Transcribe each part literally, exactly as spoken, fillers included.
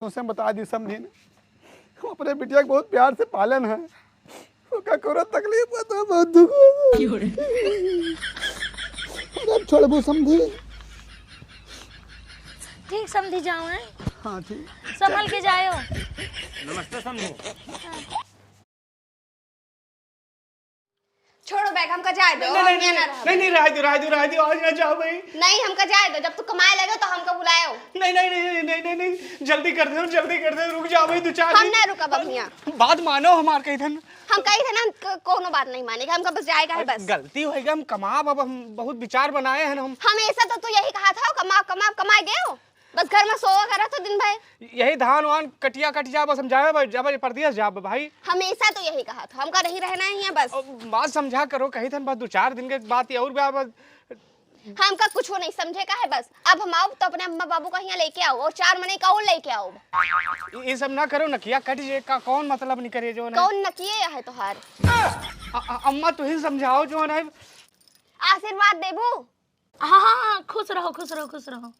उसे हम बता दी समझी ने, हम अपने बिटिया के बहुत प्यार से पालन है, ओका कोनो तकलीफ मत हो, बहुत दुख हो। अरे अब छोड़बू समझी। ठीक समझी जाओ, हैं? हाँ, ठीक। संभल के जायो। नमस्ते समझी। छोड़ो बैग, हमका जाए दो, नहीं, हम नहीं, यहाँ ना नहीं, रहब। नहीं, नहीं, रह दो, रह दो, रह दो, आज ना जाओ भाई। नहीं, हमका जाए दो, जब तू कमाए लगे तो हमका बुलायो। नहीं, नहीं, नहीं, जल्दी कर दे, जल्दी कर दे, रुक जाओ भाई, दो चार हम दिन। ना रुकब अब यहाँ। बात मानो हमार कही थन। हम कही थे ना, क-, कोनो बात नहीं मानेगा, हमका बस जाएगा है बस। गलती हो गई, हम कमाब, अब हम बहुत विचार बनाए हैं हम। हमेशा तो तू यही कहा था, कमाब, कमाब, कमाए देओ। बस घर में सोवा करा तो दिन भर। यही धान वान कटिया कट जा, बस हम जावे, जावे परदेस जावे भाई। हमेशा तो यही कहा था, हमका नहीं रहना है यहाँ बस। अब बात समझा करो, कही थन बस दो चार दिन के बात, ये और बा-, बस। हमका कुछ नहीं समझे का है बस। अब हम आओ तो अपने अम्मा बाबू का यहाँ लेके आओ और चार मनई का और लेके आओ। ये, ये सब ना करो, नकिया कट जे का कौन मतलब नहीं करे जो ना। कौन नकिए है तोहार? अ-, अ-, अम्मा तू ही समझाओ जो ना। आशीर्वाद देबू? हाँ, हाँ, हाँ, खुश रहो, खुश रहो, खुश रहो।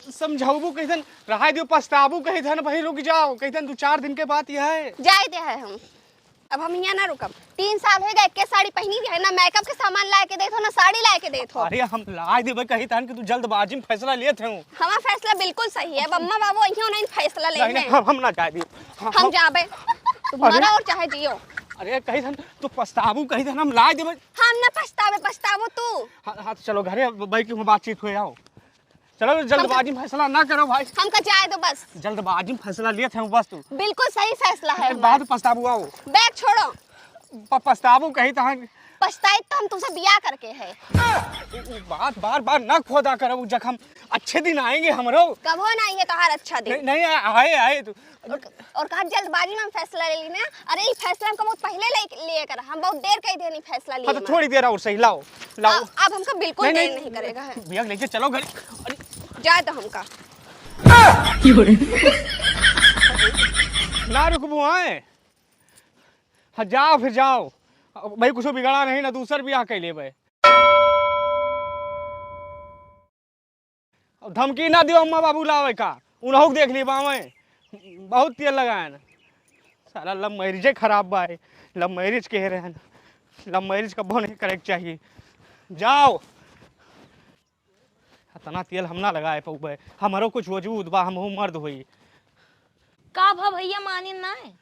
समझाऊबू कही थन, रहाय दियो, पछताबू कही थन, भाई रुक जाओ, कही थन दो चार दिन के बात यह है। जाए दे है हम, अब हम यहाँ ना रुकब। तीन साल हो गए, एक के साड़ी पहनी है ना, मेकअप के सामान लाए के देत हो, ना साड़ी लाए के देत हो। अरे हम लाए देबे कही थन कि तू जल्दबाजी में फैसला लेत हो। हमारा फैसला बिल्कुल सही है, अब अम्मा बाबू अइहें, उन्हें फैसला ले नहीं, नहीं, हैं। हम, हम ना जाए दी। हम, हम हम जाबे, तू अरे। मरा और चाहे जियो। अरे कही थन, तू पछताबू कही थन, हम लाए देबे। हम ना पछतावे, पछताबो तू। हाँ, हाँ, तो चलो घरे, अब बैठ के बातचीत हो आओ। चलो, जल्दबाजी में फैसला ना करो भाई। हमका जाए दो बस। जल्दबाजी में फैसला लिए थे बस तू। बिल्कुल सही फैसला है फिर हमारा। बाद में पछताबू आओ। बैग छोड़ो। प-, पछताबू कही तहन। पछताई तो हम तुमसे बियाह करके है। उ, उ बात बार बार ना खोदा करो, उ जख्म। अच्छे दिन आएंगे हमरो। कबो ना आइए तोहार अच्छा दिन। नहीं, नहीं, आए, आए तू। और, और कहा जल्दबाजी में हम फैसला ले ली ना। अरे, ई फैसला हमका बहुत पहले ले, लिए कर, हम बहुत देर कही देनी फैसला लिए हाँ, तो में। थोड़ी देर और सही, लाओ, लाओ। अब, अब हमका बिल्कुल नहीं, देर नहीं, नहीं करेगा है। भैया, लेके चलो घर। अरे। जाए तो हमका। ना रुकबू, आए। हाँ, जाओ, फिर जाओ। अब भाई, कुछ बिगड़ा नहीं ना, दूसर बियाह कर लेबे। अब धमकी ना दियो अम्मा बाबू लावे का, उनहु के देख ली बावे, बहुत तेल लगाएन। साला लव मैरिजे खराब बा, लव मैरिज कह रहे हैं, लव मैरिज कबो नहीं करे के चाहिए। जाओ, इतना तेल हम ना लगाए पउबे, हमरो कुछ वजूद बा, हमहू मर्द होई। का भा भैया मानिन ना है?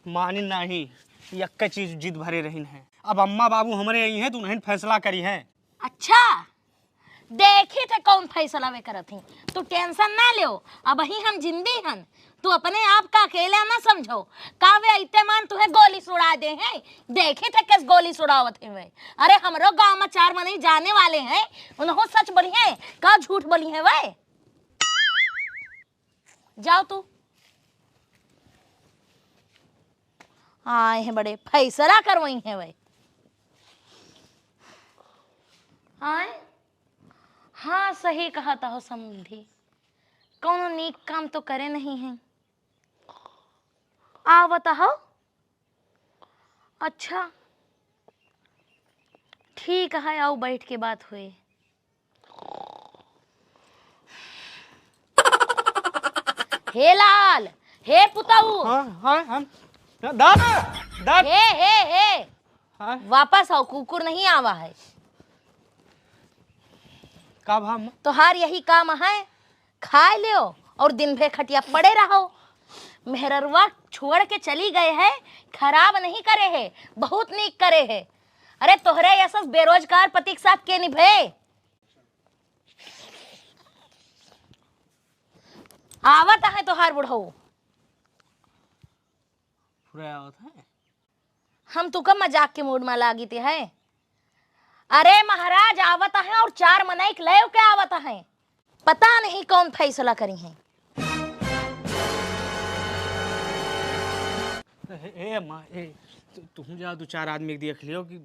मानिन नाही, यक्के चीज जिद भरे रहिन है। अब अम्मा बाबू हमरे आई हैं तो उन्हें फैसला करी है। अच्छा, देखी थे कौन फैसला वे करत ही। तू टेंशन ना लेओ, अबही हम जिंदी हन। तू अपने आप का अकेला ना समझो। का वे अइते मान तुहे गोली सुड़ा दे हैं? देखी थे किस गोली सुड़ावत ही वे। अरे हमरो गांव में चार मनई जाने वाले हैं, उनहु सच बोली हैं, का झूठ बोली हैं वे? जाओ तू। आए हैं बड़े फैसला करवाई हैं वे। आए? हाँ, सही कहत हो समधी, कौनो नीक काम तो करे नहीं हैं। आवत हो? अच्छा, ठीक है, आओ बैठ के बात होए। हे लाल, हे पुतऊ। हाँ, हाँ, हाँ। दा-, दा-, दा-, हे, हे, हे। हाँ? वापस आओ, कुकुर नहीं आवा है। का भा अम्मा? तोहार यही काम है, खाए लेओ और दिन भर खटिया पड़े रहो। मेहररुआ छोड़ के चली गए है, खराब नहीं करे है, बहुत नीक करे है। अरे तोहरे यस बेरोजगार पति के साथ के निभे? आवत है तोहार बुढ़ऊ। पूरा आवत है। हम तुका मजाक के मूड में लागी थे है। अरे महाराज आवत है और चार मनई के लेव के आवत है। पता नहीं कौन फैसला करी हैं। ए, ए अम्मा, ए, तु-, तुहूँ जा दो चार आदमी के देख लियो कि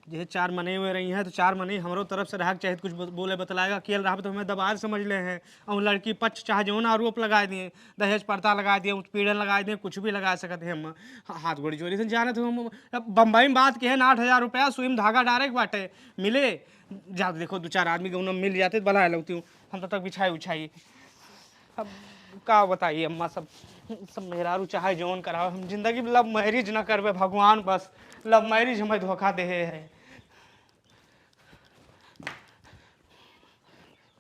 जे चार मनई हुए रही हैं, तो चार मनई हमरो तरफ से रहा के चाहे, कुछ ब-, बोले बतलाएगा, केल रहा तो हमें दबार समझ ले हैं। और लड़की पक्ष चाहे जौन आरोप लगा दिए, दहेज प्रथा लगा दिए, उत्पीड़न लगा दिए, कुछ भी लगा सकते हैं हम। हा-, हाथ गोड़ी जोड़ी से जानत हो हम। अब बम्बई में बात के है ना, आठ हजार रुपया सुई में धागा डारे के बाटे, मिले। जा देखो, दो चार आदमी के उन्हें मिल जाते तो बना लेती हूँ। हम तब तक बिछाई उछाई। अब का बताई अम्मा, सब, सब मेहरारू चाहे जौन करावे, हम जिंदगी में love marriage ना करबे भगवान, बस love marriage हमें धोखा देहे है।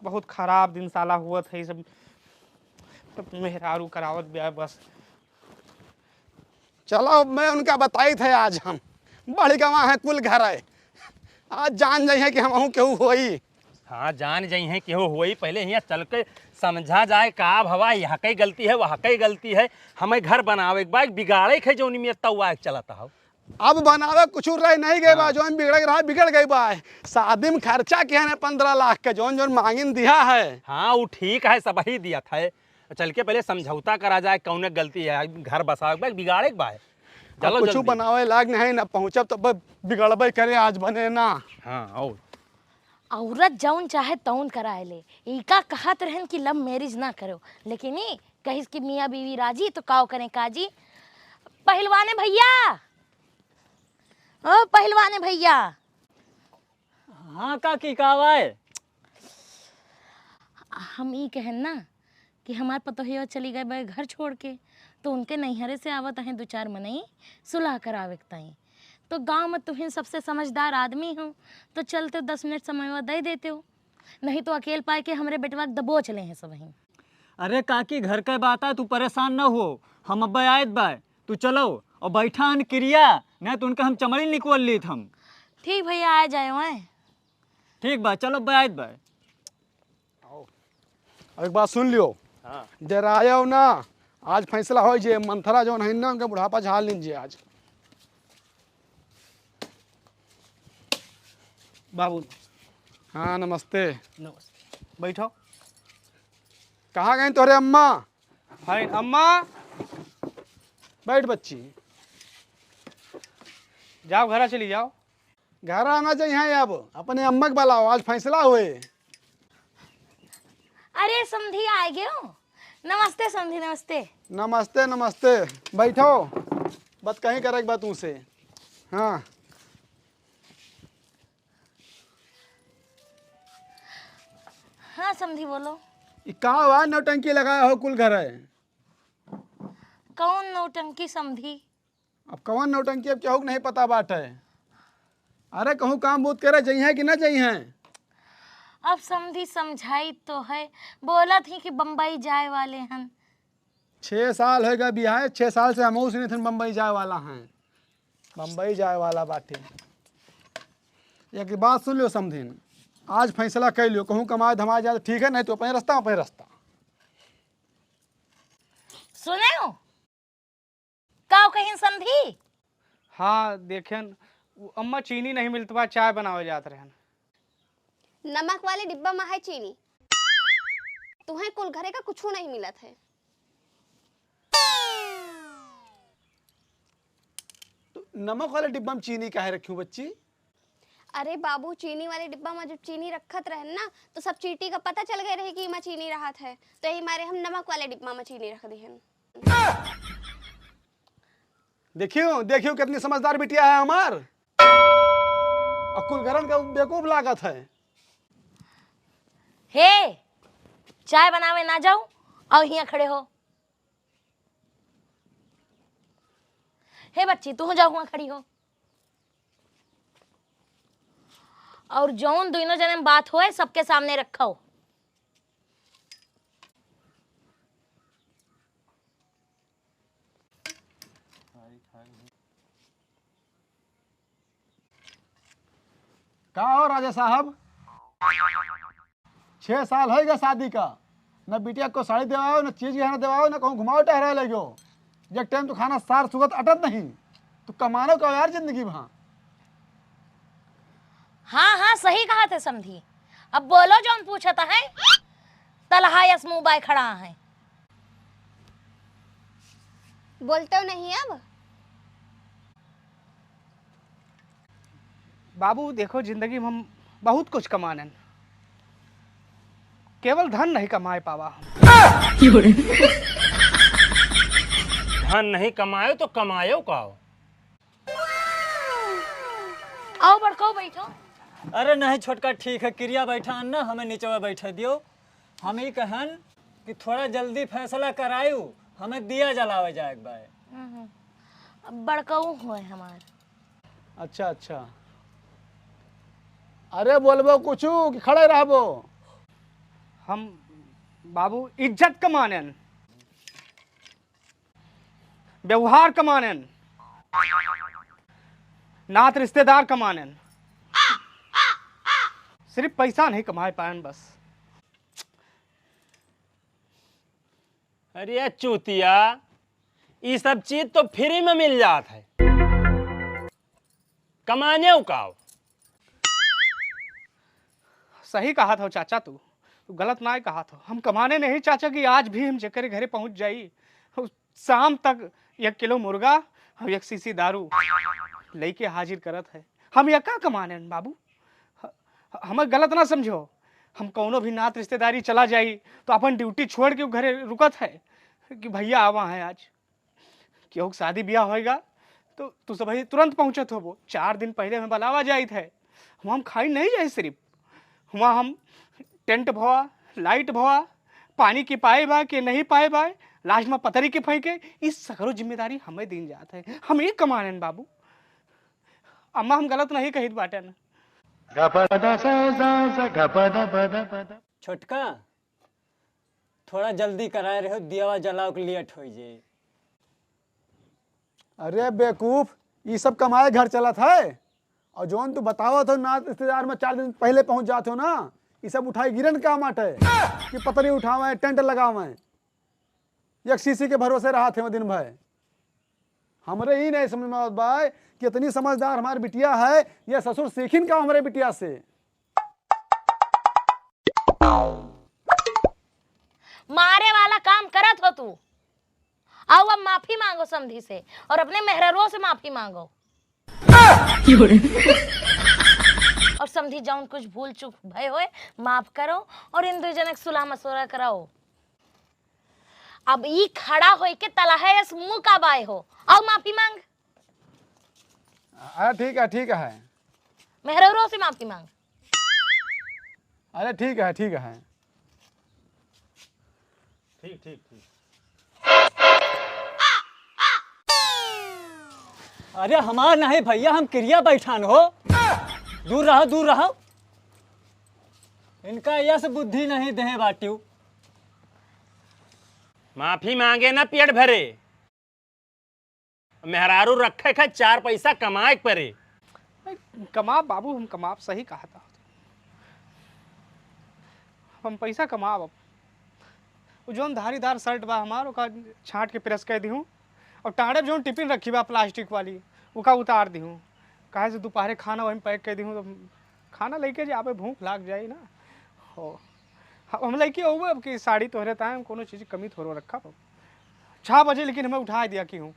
बहुत खराब दिन साला हुआ था ये सब, सब मेहरारू करावत ब्याह बस। चलो, मैं उनका बताई थे आज हम। बढ़ गवा है कुल घर है। आज जान जाई है कि हम केहू होई। हाँ, जान जाई है केहू होई। पहले हियाँ चल के समझा जाए का भवा, यहाँ कई गलती है, वहाँ कई गलती है। हमें घर बनावे के बा, बिगाड़े के है जौन में तउआ के चलत हो। अब बनावे कुछ रह नहीं गए बा, हाँ। जौन बिगड़े के रहा, बिगड़ गई बा। शादी में खर्चा किया ने पन्द्रह लाख के, जौन जौन मांगिन दिया है। हाँ, वो ठीक है, सब ही दिया था। चल के पहले समझौता करा जाए, कौन गलती है, घर बसावे के बा, बिगाड़े के बा। अब चलो कुछ जल्दी। बनावे लाग नहीं ना पहुँचब, तब बिगड़बे करे, आज बने ना। हाँ, और औरत जौन चाहे तौन कराए ले। ई का कहत रहन कि love marriage ना करो, लेकिन ई कहिस कि मियाँ बीवी राजी तो काव करें काजी। पहलवाने भैया, ओ पहलवाने भैया। हाँ काकी, का बाय? हम ई कहन ना कि हमार पतोहिया चली गए बे घर छोड़ के, तो उनके नैहरे से आवत हैं दो चार मनई सुलह करावे के ताई। तो गाँव में तुहिन सबसे समझदार आदमी हो, तो चलते दस मिनट समयवा दे देते हो, नहीं तो अकेल पाए के हमरे बेटवा के दबोच ले हैं सबही। अरे काकी, घर के बात है, तू परेशान न हो, हम अब आयत बाय, तू चलो और बैठा हन किरिया, नहीं तो उनका हम चमड़ी निकल लीत हम। ठीक भैया, आ जाए वहाँ। ठीक बा, चलो अब आयत बाय। अब एक बात सुन लियो। हाँ। डरायो ना, आज फैसला हो जे मंथरा जौन है ना, उनका बुढ़ापा झाड़ लीजिए आज। बाबू। हाँ, नमस्ते। नमस्ते। बैठो। कहाँ गई तोहरे अम्मा? हाय अम्मा। बैठ बच्ची। जाओ, घरा चली जाओ। घरा ना जइहैं अब, अपने अम्मा के बुलाओ, आज फैसला होए। अरे समधी, आए गयो। नमस्ते समधी, नमस्ते। नमस्ते, नमस्ते। बैठो, बात कहीं करे के बा तुमसे। हाँ। हाँ समधी, बोलो। ई का बा, नौटंकी लगाया हो कुल घर है? कौन नौटंकी समधी? अब कौन नौटंकी, अब केहू के नहीं पता बाटे। अरे कहूँ काम बूत करे जइहैं कि ना जइहैं? अब समधी समझाई तो है, बोलत ही कि बम्बई जाए वाले हन। छः साल होइगा बियाहे, छः साल से हमहू सुनी थन बम्बई जाए वाला हैं, बम्बई जाए वाला बाटे। एक बात सुन लियो समधिन, आज फैसला कर लियो, कहूँ कमाए धमाए जाए तो ठीक है, नहीं तो अपने रास्ता, अपने रास्ता। सुने हो? का कहिन समधी? हाँ, देखेन, उ अम्मा चीनी नहीं मिलत बा, चाय बनावे जात रहन। नमक वाले डिब्बा में है चीनी। तुहें कुल घरे का कुछू नहीं मिलत है। तो नमक वाले डिब्बा में चीनी काहे रखी हूँ बच्ची? अरे बाबू, चीनी वाले डिब्बा में जब चीनी रखत रहन ना, तो सब चींटी का पता चल गए रहे कि इमा चीनी रहत है, तो यही मारे हम नमक वाले डिब्बा में चीनी रख दिहन। देखियो, देखियो, कितनी समझदार बिटिया है हमार। अकुल घरन का बेवकूफ लागत है। हे, चाय बनावे ना जाऊ, और हियां खड़े हो। हे बच्ची, तू जाओ, हुआं खड़ी हो। और जौन दोनों जने में बात होए, सबके सामने रखो। का हो राजा साहब, छह साल होइगा शादी का, न बिटिया को साड़ी देवाओ, न चीज गहना देवाओ, न कहूँ घुमाओ टहराए ले गयो। एक टाइम तो खाना सार सुगत अटत नहीं, तो कमानो का यार जिंदगी भा। हाँ, हाँ, सही कहा थे समधी। अब बोलो जौन पूछत है, तलहा यस मुँह बाय खड़ा है। बोलते नहीं अब। बाबू, देखो, जिंदगी में हम बहुत कुछ कमानन, केवल धन नहीं कमाए पावा हम। धन नहीं कमायो तो कमायो का हो? आओ बड़को, बैठो। अरे नहीं छोटका, ठीक है, किरिया बैठा अन्ना, हमें नीचवा बैठे दियो। हम ही कहन, कि थोड़ा जल्दी फैसला करायू, हमें दिया जलावे जाए के बाय। हम्म, हम्म। अब बड़कऊ होए हमार। अच्छा, अच्छा। अरे बोलबो कुछ कि खड़े रहबो? हम बाबू इज्जत का मानेन, व्यवहार का मानेन, नात रिश्तेदार का मानेन, सिर्फ पैसा नहीं कमाए पाएन बस। अरे चूतिया, ई सब चीज तो फ्री में मिल जात है, कमाने का हो? सही कहत हो चाचा, तू तू गलत ना कहत हो। हम कमाने नहीं चाचा कि आज भी हम जेकरे घरे पहुँच जाई, शाम तक एक किलो मुर्गा और एक शीशी दारू लेके हाजिर करत है। हम ये का कमाने हैं बाबू? ह-, हमें गलत ना समझो, हम कौनो भी नात रिश्तेदारी चला जाई तो अपन ड्यूटी छोड़ के घरे रुकत है कि भैया आवा है आज। केहू के शादी ब्याह होएगा तो तू सब ही तुरंत पहुँचत होबो। चार दिन पहले हमें बुलावा जाइत है, वहाँ हम खाई नहीं जाए सिर्फ, वहाँ हम टेंट भवा, लाइट भवा, पानी की पाए बा कि नहीं पाए बा, लास्ट में पतरी के फेंके, ई सगरो जिम्मेदारी हमें दीन जात है। हम ई कमानेन बाबू। अम्मा, हम गलत नहीं कहित बाटेन। छोटका, थोड़ा जल्दी कराए रहो, दियावा जलाओ के लेट हो जे। अरे बेवकूफ, ई सब कमाए घर चलत है? और जौन तू बतावत हो ना, रिश्तेदार में चार दिन पहले पहुंच जात हो ना, ई सब उठाई गिरन का माटे कि पतरी उठावे, टेंट लगावे, एक शीशी के भरोसे रहत है दिन भर। हमरे ई नहीं समझ में आवत बा कि इतनी समझदार हमार बिटिया है, ये ससुर सीखिन का हमरे बिटिया से? मारे वाला काम करत हो तू। आओ अब माफी मांगो समधी से और अपने मेहररुओ से माफी मांगो। और समधी जौन कुछ भूल चूक भय होए माफ करो और इन दो जनक सुलह मशवरा कराओ। अब ई खड़ा होई के तलहस मुँह का बाय हो, आओ माफी मांग। अरे ठीक है, ठीक है। मेहररुओ से माफी मांग। अरे ठीक है, ठीक है। ठीक, ठीक, ठीक। अरे हमार नहीं भैया, हम किरिया बैठान हो। दूर रहो, दूर रहो। इनका यस बुद्धि नहीं देहे बाटियो। माफी मांगे ना पेट भरे। मेहरारू रखे के चार पैसा कमाए के परे। कमाब बाबू, हम कमाब, सही कहा था। हम पैसा कमाब अब। उ जौन धारीदार शर्ट बा हमार, ओका छांट के प्रेस कर दिहूँ। और टाँड़े जौन टिफिन रखी बा प्लास्टिक वाली, ओका उतार दिहूँ। काहे से दोपहरे खाना वहीं पैक कर दिहूँ, तो खाना लेके जाबे, भूख लाग जाई ना। हो, हम लेके अउबे अब कि साड़ी तोहरे ताए, हम कोनो चीज कमी थोड़ो रखा। छह बजे लेकिन हमें उठा दिया कि हूँ।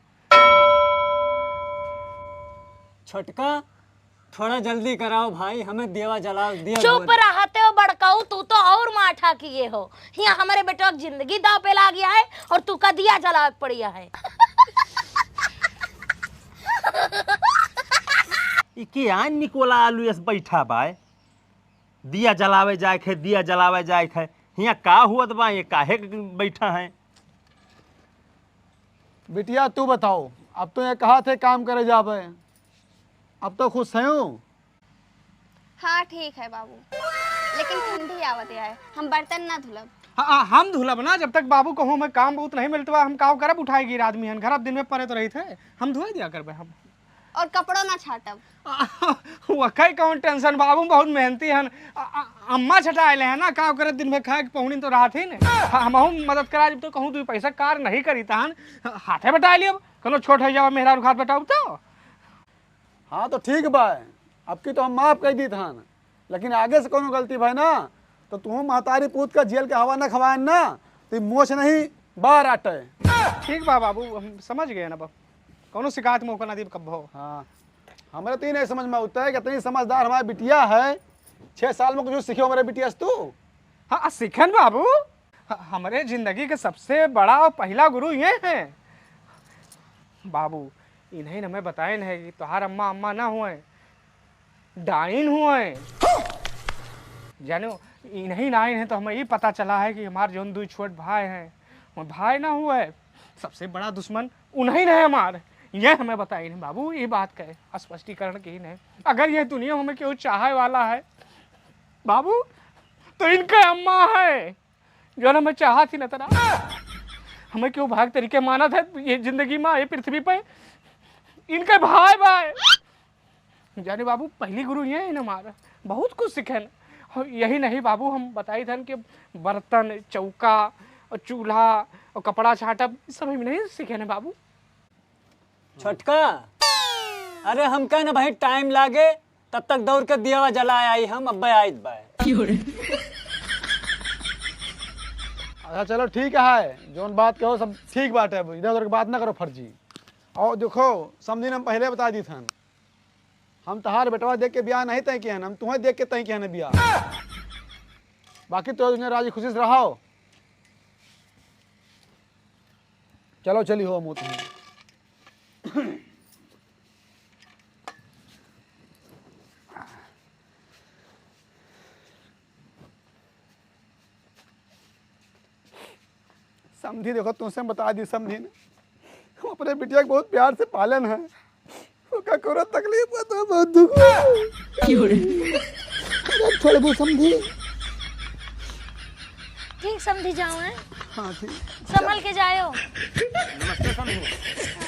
छोटका, थोड़ा जल्दी कराओ भाई, हमें देवा जलाओ, दिया चुप जलाओ। रहते हो बड़काऊ, तू तो और माठा किए हो। यहाँ हमारे बेटवा की जिंदगी दाव पे लाग गया है और तू का दिया जलावे के पड़िया है। ई के आन निकोला आलू यस बैठा बाय? दिया जलावे जाए के है, दिया जलावे जाए के है। हियाँ का हुअत बा, ये काहे के बैठा है? बिटिया, तू बताओ, अब तो ये कहा थे काम करे जाबे, अब तो खुश है हूँ। हाँ, ठीक है बाबू, लेकिन ठंडी आवत है, हम बर्तन ना धुलब। हाँ, हाँ, हम धुलब ना, जब तक बाबू कहूँ हमें काम बहुत नहीं मिलत बा, हम काव करब, उठाए गिर आदमी हन, घर दिन में परे तो रही थे, हम धोए दिया करबे हम। और कपड़ों ना छाटब। वकई कौन टेंशन बाबू, बहुत मेहनती हन। अ-, अ-, अम्मा छटाए ले है ना, का करे दिन में खाए के पहुनी तो रहत ही ने। ह-, हमहू मदद करा जब तो कहूँ तू पैसा कार नहीं करी तहन, हाथे बटाए लियो, कोनो छोट है जावा मेहरारू हाथ बटाऊ तो। हाँ तो ठीक बा, अब की तो हम माफ कर दी तहन। लेकिन आगे से कौनो गलती भय ना, तो तुहूँ महतारी पूत का जेल के हवा न खवाएन ना, तो ई मोछ नहीं, बार आटे। ठीक बा बाबू, हम समझ गए ना बाबू, कौनो शिकायत मौका ना दीब कब्बो। हाँ, हमरे तो ई नहीं समझ में आवत है कि इतनी समझदार हमारी बिटिया है, छह साल में कुछ सीखे हमारे बिटिया से तू? हाँ, सीखन बाबू, ह-, हमरे जिंदगी के सबसे बड़ा और पहला गुरु ये हैं। बाबू, इन्हें हमें बताए नहीं कि तोहार अम्मा अम्मा ना हुए, डाइन हुए। जानो, इन्हीं ना, इन्हें तो हमें ई पता चला है कि हमार जौन दुइ छोट भाई हैं, वो भाई ना हुए, सबसे बड़ा दुश्मन उन्हीं ने हमार। ये हमें बताइन है बाबू, ई बात का स्पष्टीकरण कीन है। अगर ये दुनिया में हमें केहू चाहे वाला है बाबू, तो इनके अम्मा है, जौन हमें चाहत ही न तना। हमें केहू भाग तरीके मानत है ये जिंदगी में, ये पृथ्वी पे, इनके भाई भाई। जाने बाबू, पहली गुरु ये है ना हमार, बहुत कुछ सीखे न। और यही नहीं बाबू, हम बताई थन कि बर्तन, चौका और चूल्हा और कपड़ा छाटब, ई सब हम नहीं सीखे न बाबू। छोटका, अरे हमका न भाई टाइम लागे, तब तक दौड़ के दियावा जलाए आई हम, अब्बे आइत बा। अच्छा चलो ठीक है, जौन बात कहो सब ठीक बात है, अब इधर उधर के बात ना करो फर्जी। और देखो समझी न, हम पहले बता दी थन, हम तहार बेटवा देख के बियाह नहीं तय किए हन, हम तुम्हें देख के तय किए हन बियाह। बाकी तो दुनिया राजी खुशी से रहो। चलो चली हो मुँह तुम्हें। समधी देखो, तुमसे हम बता दी समधी ने, हम अपने बिटिया के बहुत प्यार से पालन है, ओका कोनो तकलीफ बा तो बहुत दुख बा। अरे छोड़बू समधी। ठीक समधी जाओ है। हाँ ठीक। संभल के जायो। नमस्ते समधी।